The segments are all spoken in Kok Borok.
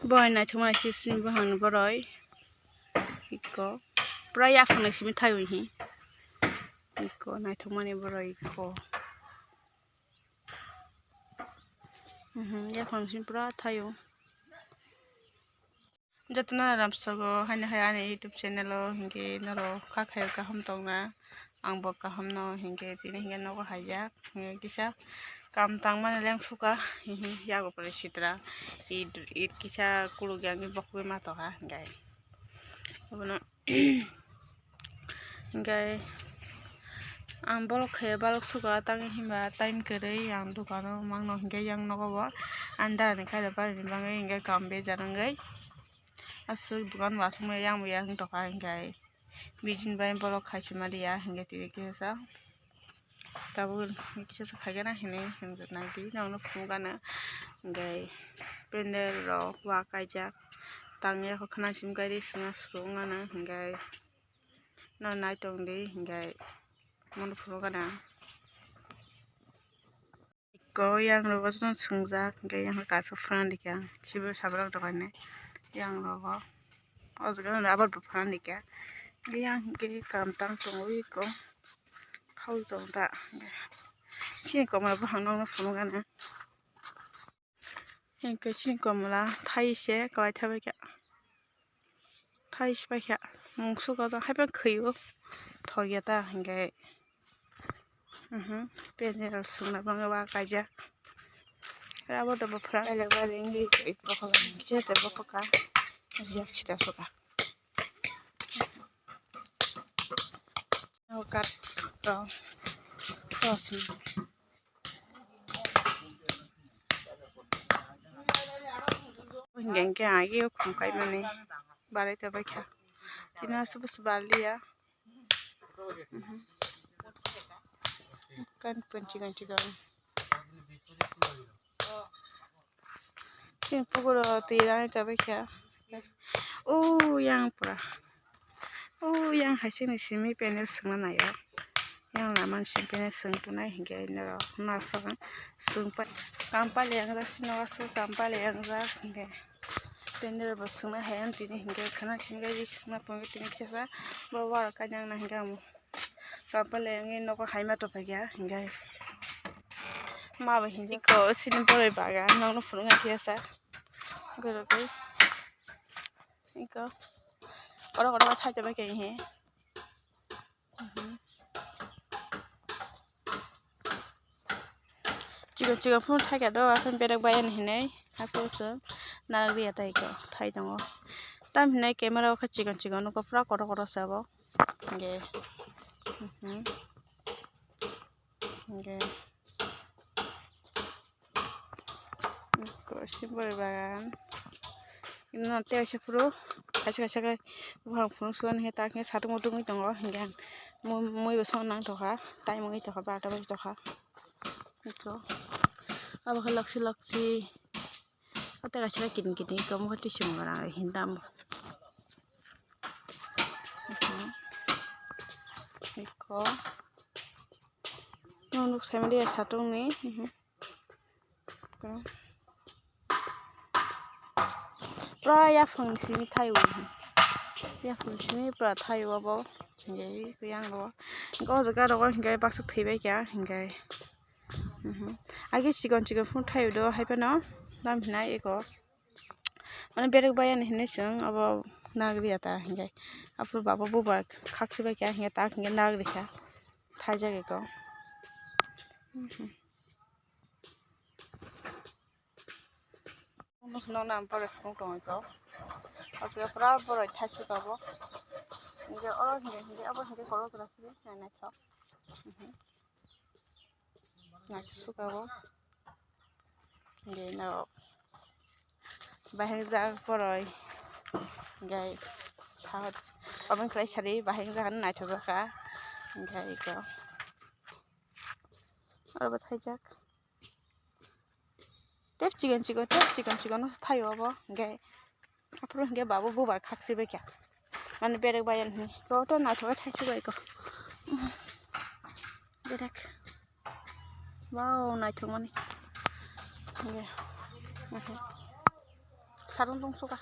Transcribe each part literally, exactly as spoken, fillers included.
Boroi naithokmani simi buphangni boroi. Iko. Pura yaphang simi thaiwi hi. Iko naithokmani boroi iko. Mhm, yaphang simi pura thaio. Jotono ramsogo haino hai ani YouTube channel o hinkhe norok kha khaio kaham tongna, angbo kaham no hinkhe tini hinkhe nogo haijak hinkhe kisa kam tangmani lengsuka hinkhe yago pore sitra it, it kisa kuluk yang bokugwi ma tongkha hinkhe abono. Hinkhe ang bolok khe balok suka tangwi himba time kwrwi ang dukano mangno hinkhe yang nogo bo ani darani kaida barini bagwi hinkhe kam bejar wngwi aswk dukan bo aswk maya yang bo ya wng tongkha hinkhe bijini bai bolok khai sima riya hinkhe tini kisa tabuk kisa khaigana hinwi hinwi naidi nokno phunukgana hinkhe pendel rok wa kaijak tangya khwna simi gari swnga swrwngmano hinkhe. No nai tong di hinkhe mono phuru gana. Iko yang rogo jotono swngjak hinkhe yang karpet phana dikha kiphilwi sabrok dokainwi yang rogo o jaga rubber bo phana dikha hinkhe yang hinkhe kam tang tongo iko hau tong ta chini komor buphang nokno phunukgana. Hinkhe chini komla thai se kwlai thabaikha. Thai se paikha mungsugo to haiphano khwio thokya ta hinkhe. Mhm, pendel swngna bagwi wa kaijak. Abo to buphra belek belek wngwi bokhok langmani se tei bokhok kha rijak sita suka. Abo kath rok rosni. Hinkhe hinkhe agi o khum kaimani balai ta baikha. Tini aswk bwswk baliya. Mhm. Kan panchi kanchi kan. Chini pukuro twi rani chabaikha. O yang pura. O yang hai chini simi pendel swngna naio. Yang lamani simi pendel swng tongnai hinkhe norok naphang swng pai. Kam pali yang jak sini aswk kam pali yang jak hinkhe. Pendel bo swngna hai ang tini hinkhe khana simi gai swngna phunukhe tini kisa bo wara kaijakna hinkhe ang. Kam pali yang nogo haima tongphaikha hinkhe. Ma bo hinkhe ko sini boroi bagan nokno phunukna kisa. Gorogoi. Iko. Oro oro thai tongbaikha hinkhe. Mhm. Chikon chikon phano thaikha do, aphano berek bai ani hinwi haphano chwng narwk riya tei iko thai tongo. Tam hinwi camera o khe chikon chikon nukgo, pura kotor kotor se abo. Hinkhe, mhm. Hinkhe. Iko sini boroi bagan. Ino tei waisa phuru kaisa kaisa khe buphang phunuk sugan he ta khe satung mutung wng tongo hinkhe ang mui bo song nang tongkha time wngwi tongkha barota baji tongkha. Iko abo khe lokchi lokchi o tei kaisa khe kiting kiting tongmokhe twi chwng rang hinwi tamo. Iko. Nwng nuk saimanya satungni. Pura yaphang simi thaio. Yaphang simi pura thaio abo. Hinkhe yang rogo. Hinkhe o jaga rogo hinkhe baksa thwibaikha hinkhe. Age chikon chikon phano thaio do haiphano. Tam hinai eko. Mane berek bai ani hinwi chwng abo nagriya ta hinkhe. Aphuru baba bubar khakchibaikha hinkhe ta hinkhe nagri kha. Thaijak eko. Nokno ang pore phunuk tongwi kho. O jaga pura boroi thaisuk abo. Hinkhe oro hinkhe hinkhe abo hinkhe kolok jora phuru naithok. Naithok suk abo. Hinkhe norok bahai jak boroi. Hinkhe omo khlai sari bahai jak naithok jaka. Hinkhe eko oro bo thaijak. Tep chikon chikon, tep chikon chikon no thaio obo. Hinkhe aphuru hinkhe babo bubar khakchibaikha. Mane berek bai ani hinwi kotor naithok khe thaisuk bai kho. Berek. Wow, naithokmani. Hinkhe. Sarung tong suka.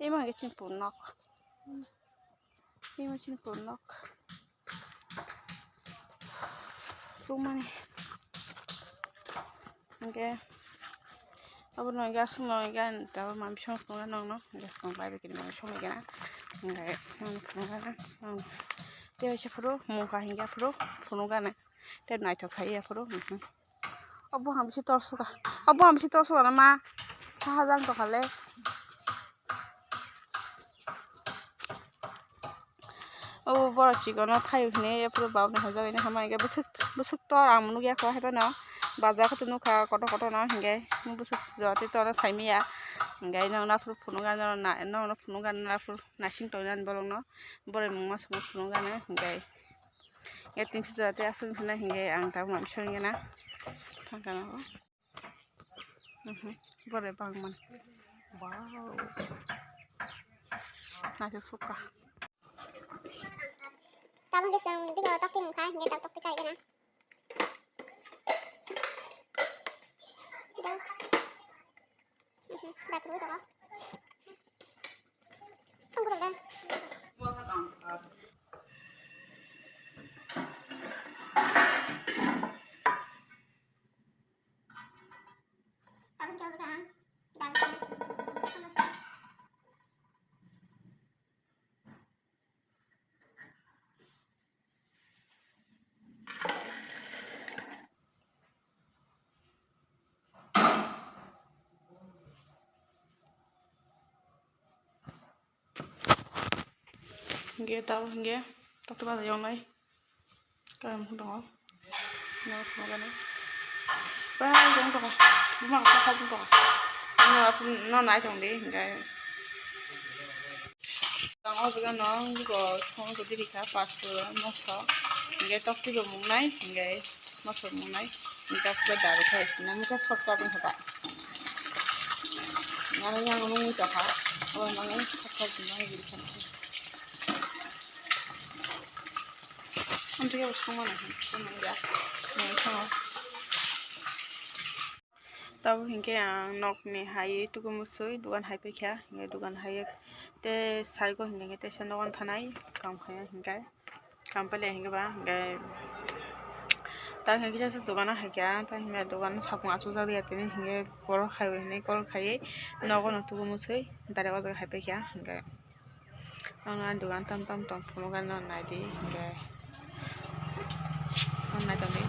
Imo hingke chini pur nok. Imo chini pur nok. Tumani. Hingke. Abo no hingke aswk no hingke ani tabuk mami song tongo nokno. Hingke song bai bai kini mami song bai kena. Hingke nokno phunukgana. Tei waisa phuru mungkha hingke phuru phunukgana. Tei naithok khai ya phuru. Obo ham bisi tor suka. Obo ham bisi tor suka na ma. Sahajang tongkha le. Obo borok chikon no thaio hinwi ephuru bab ni hajak ini hama hingke bwswk bwswk tor ang nukya kho haiphano. Baja khe nukha kotor kotor no hingke bwswk jora tei tor no saimanya. Hingke nokno aphuru phunukgana nokno phunukgana aphuru naising tongnani borokno boroi mungma songma phunukgana hingke. Ya tingsi jora tei aswk wngkha na hingke ang tabuk mami songya na thangkha na o. Mhm. Bore bangman. Wow. Naisuk sukha. Tabuk hingke chwng bini tokti mungkha hingke tabuk tokti karigana. Mhm. Dak rw tongo. Tunggu dulu. Hingke tabuk hingke tokta bazai yoknai. Kaya mung tongo. Nokno gana. Prai jong tongo. Buma kha kha tongo. No no nai tong di hingke. Ang o jaga no go song go diri kha pasto moso. Hingke tokti bo mung nai hingke moso mung nai. Hingke pura daru khai sina mung kha sokta tong kha. Nang yang nung tokha. O nang sokta tong nai giri kha. Amtwi khe bo songmani hinwi songmani ya. Tabuk hinkhe ang nokni hai tukumusui dogan hai paikha, hinkhe dogan hai tei sarigo hinkhe teisa nogo thanai kam khainai hinkhe kam pailai hinkhe ba hinkhe tabuk hinkhe kisa dogano haikha, tei hinkhe dogano sapung achukjak ya tini hinkhe borok hai hinwi call khaiwi nogo no tukumusui direct o jaga hai paikha hinkhe. Ang ani dogan tam tam tong phunukgana naidi hinkhe. Ang naitongdi.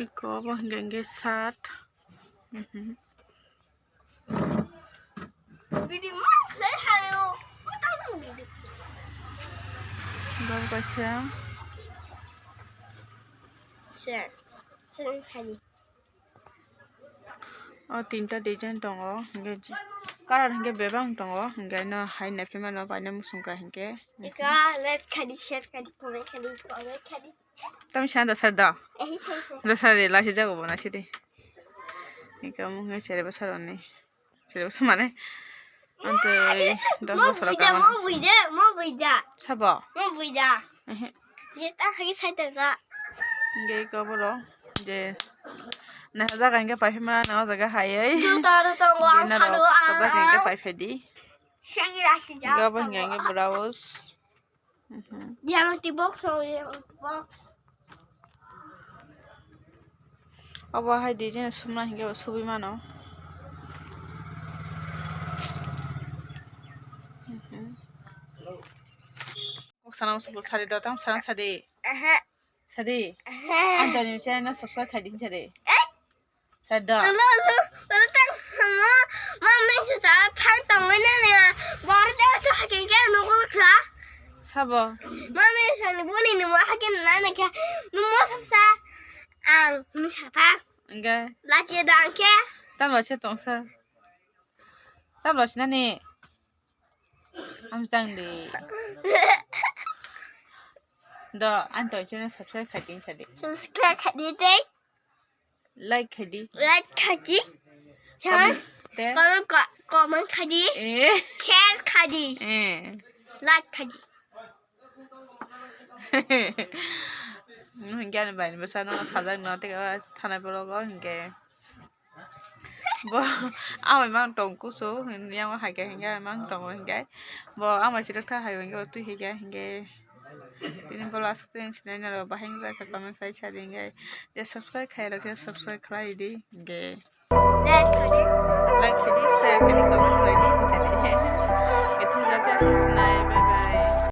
Iko obo hinkhe hinkhe shirt. Mhm. Bini ma khlai hayo. Bini. Bang kaisa. Sir. Sir khaidi. O tinta design tongo, hinkhe color hinkhe bebak tongo, hinkhe no hai naiphaimano paina muchungkha hinkhe. Ika red khadi, shed khadi, purple khadi, purple khadi. Tamo sanda sir do. Eh, sir, sir. Do sir de lasi jago bona sidi. Ika mung sere bwsaroni. Sere bwsa mane. Antwi dos bosor buida, kama. Mo buida, mo buida. Sabo? Mo buida. Ehe. Ye ta khagi saita ja. Hinkhe iko borok je naha jaga hinkhe paiphaima na o jaga hai oi. Juta ro tongo ang. Dinaro khalo ang. Sabjak hinkhe paiphai di. Sangi rasi ja. Hinkhe obo hinkhe hinkhe blouse. Mhm. Geometry box o, box. Obo hai di jeno sumna hinkhe bo subui mano. Mhm. Kok sana musugo sari do, tam sana sadi. Aha. Sadi. Aha. Ang tani channel subscribe khai di sadi. Eh? Sadi. Lo, lo, lo, tang sama. Mama sisa thang tong wina ni. Bor te sa hakin ke no ko kla. Sabo. Mama sisa ni boni ni mo hakin na na kya. No mo subscribe. Ang ni sata. Enggak. Lachi dang ke. Tam lo se tong sa. Tam lo sinani. Amtang di. Do, ang tong channel subscribe khai di sadi. Subscribe khai di tei. Like khai di. Like khai di. Comment, comment, comment khai di. Eh. Share khai di. Eh. Like khai di. Hinkhe ani bai ni bwsa no sajak no tei thanai borok o hinkhe. Bo amai mang tong kusu, yang hai khe hingke mang tongo hingke. Bo amai sirok tha hai hingke twi hingke hingke. Tini bo last time sinai naro bahai wngkha comment khai sa di hingke. Je subscribe khai rok khe subscribe khlai di hingke.